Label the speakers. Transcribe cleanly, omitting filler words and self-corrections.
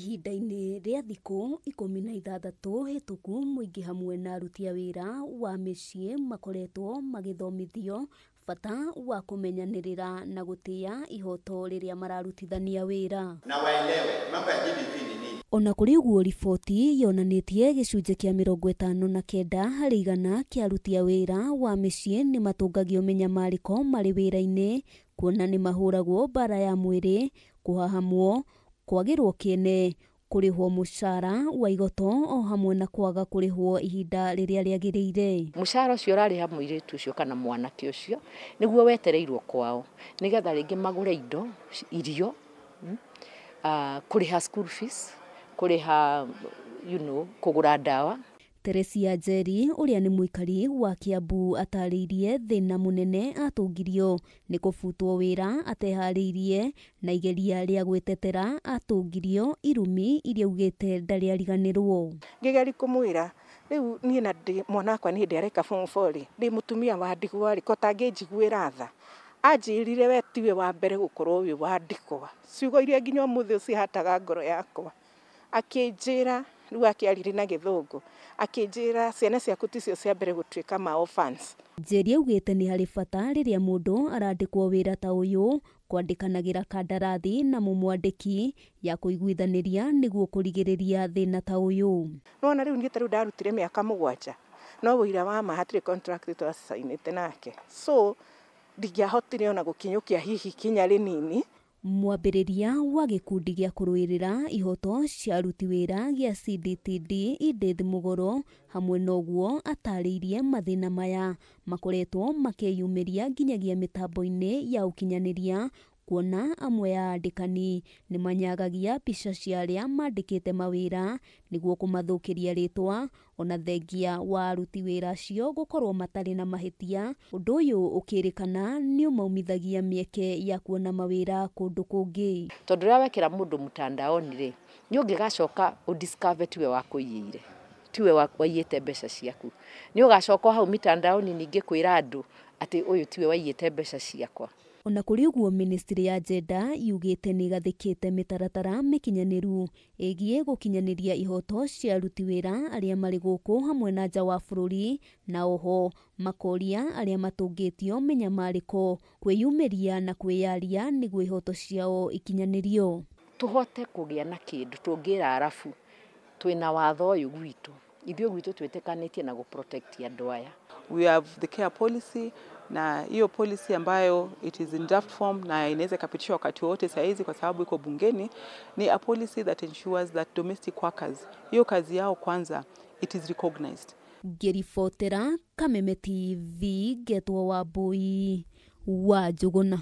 Speaker 1: Ihinda-inĩ rĩa thikũ 16 hĩtũku mũingĩ hamwe na aruti a wĩra wa mĩciĩ makoretwo magĩthomithio bata wa kũmenyanĩrĩra na gũtĩa ihoto rĩrĩa mararutithania wĩra.
Speaker 2: Na waelewe mambo ya GBV ni nini.
Speaker 1: Ona kũrĩ ũguo riboti yonanĩtie gĩcunjĩ kĩa 59 harĩ igana kĩa aruti a wĩra wa mĩciĩ nĩ matũngagio mĩnyamarĩko marĩ wĩra-inĩ kuona nĩ mahũragwo mbara ya mwĩrĩ, kũhahamwo, kwagĩrwo kĩene, kũrĩhwo mũcara wa igoto o hamwe na kwaga kũrĩhwo ihinda rĩrĩa rĩagĩrĩire.
Speaker 3: Mũcara ũcio ũrarĩha mũirĩtu ũcio kana mwanake ũcio nĩguo wetereirwo kwao nĩgetha rĩngĩ magũre indo, irio, kũrĩha school fees, kũrĩha kũgũra ndawa.
Speaker 1: Teresia Njeri ũrĩa nĩ mũikari wa Kiambu atarĩirie thĩna mũnene atũngirio nĩ kũbutwo wĩra ateharĩirie na igeria rĩa gwĩtetera atũngirio irumi iria augĩte ndarĩ ariganĩrwo.
Speaker 4: Ngĩgeria kũmwĩra rĩu niĩ na mwana wakwa nĩ hĩndĩ areka form 4 rĩ, ndĩ mũtumia wa ndigwa rĩ, ko tangĩnjiguĩra tha. Anjĩrire we tiwe wa mbere gũkorwo wĩ wa ndigwa. Ciugo iria nginya ũmũthĩ ũcihataga ngoro yakwa. Akĩnjĩra rĩu akĩaririe na gĩthũngũ, akĩnjĩra ciana ciaku ticio cia mbere gũtuĩka ma orphans.
Speaker 1: Njeri augĩte nĩ harĩ bata rĩrĩa mũndũ arandĩkwo wĩra ta ũyũ kwandĩkanagĩra kandarathi na mũmwandĩki ya kũiguithanĩria nĩguo kũrigĩrĩria thĩna ta ũyũ.
Speaker 4: Nĩwona rĩu niĩ ta rĩu ndarutire mĩaka 7 no ũira wa ma hatirĩ contract twacainĩte nake, so ndingĩahotire ona gũkinyũkia hihi kinya rĩnini.
Speaker 1: Mwambĩrĩria wa gĩkundi gĩa kũrũĩrĩra ihoto cia aruti wĩra gĩa CDTD Edith Mugoro hamwe na ũguo atarĩirie mathĩna maya makoretwo makĩyumĩria nginyagia mĩtambo-inĩ ya ũkinyanĩria kuona amwe a andĩkani nĩ manyagagia mbica cia arĩa mandĩkĩte mawĩra nĩguo kũmathũkĩria rĩtwa ona thengia wa aruti wĩra acio gũkorwo matarĩ na mahĩtia. Ũndũ ũyũ ũkĩrĩkana nĩ ũmaumithagia mĩeke ya kuona mawĩra kũndũ kũngĩ.
Speaker 3: Tondũ rĩrĩa wekĩra mũndũ mtandaoni rĩ, nĩ ũngĩgacoka ũdiscover tiwe wakũiyĩire, tiwe waiyĩte mbeca ciaku. Nĩ ũgacoka hau mitandaoni ningĩ kwĩra andũ atĩ ũyũ tiwe waiyĩte mbeca ciakwa.
Speaker 1: Ona kũrĩ ũguo ministry ya Gender yugĩte nĩ ĩgathĩkĩte mĩtaratara mĩkinyanĩru ĩgiĩ gũkinyanĩria ihoto cia aruti wĩra arĩa marĩ gũkũ hamwe na nja wa bũrũri, na oho makoria arĩa matũngĩtio mĩnyamarĩko kwĩyumĩria na kwĩyaria nĩguo ihoto ciao ikinyanĩrio.
Speaker 3: Tũhote kũgĩa na kĩndũ tũngĩra arabu twĩna watho ũyũ gwitũ, ithuĩ gwitũ twĩtĩkanĩtie na gũprotect andũ aya.
Speaker 5: We have the care policy, na hiyo policy ambayo it is in draft form na inaweza ikapitishwa wakati wote saa hizi kwa sababu iko bungeni, ni a policy that ensures that domestic workers, hiyo kazi yao kwanza it is recognized.
Speaker 1: Ngĩribotera Kameme TV ngetwo Wambui wa Njũgũna.